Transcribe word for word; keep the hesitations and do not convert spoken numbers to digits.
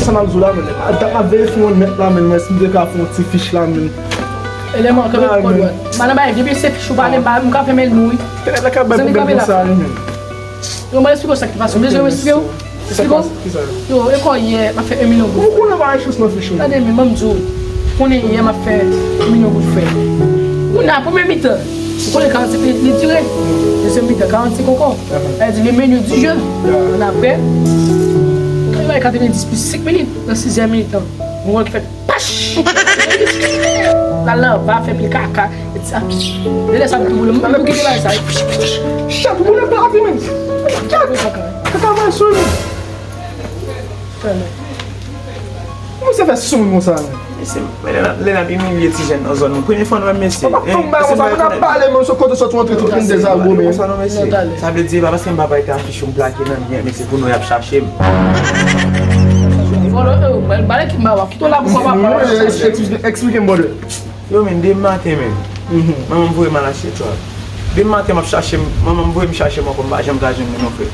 Sa m ap di w la, men, dat m ap verifye yon nèt la, men, mwen, si m te ka fè yon ti fich la, men. Eleman, kanpe pou kòdwòt. M pa nan bagay, depi se fich ou pale, m pa, m ka fèmen l nou, wi. Tènèt la ka bay pwoblèm konsa, wi, men. Yo, mwen eksplike w sa ki pase. Ou bezwen mwen eksplike w? Eksplike w? Yo, e kò yè, m ap fè yon milyon goud. Ou konnen pa gen chans nan fich ou. Gade, men, ban m di w. Konnen yè, m ap fè yon milyon goud fè. Kounye a, premye mitan, ou konnen karannsenk minit li dire. Dezyèm mitan, karannsenk ankò. Sa vle di, le menu du jeu. Ann apre, mwen bay katrevendis plis senk minit. Nan sizyèm minit lan, mwen wè l fè pach! L al nan va fè pil kaka. E sa, lè sa m tou boule, m tou kite bagay sa. Chat boule pa avi, men. Chat! Kaka bay sou li. Fèmen. Misye fè sou m konsa, men. Mesye, men lè n ap, lè n ap imilye ti jèn nan zòn nou. Premye fwa nou wè mesye. Papa, tonm ba konsa, moun ap pale, men sou kote sòti, w antre tout moun dezagomen. Konsa non, mesye. Sa vle di, e pa paske m pa bay te afiche m plake nan byen, mesye, pou nou y ap chache m. Vòlò, e, bal, bal ki m ba w, kite w la pou kò pa. Eksplike m, brother. Yo, men, demen maten, men. Manman m voye m al achte trap. Demen maten, m ap chache m, manman m voye m chache m ankò, m pa janm ka jwenn li non, frè.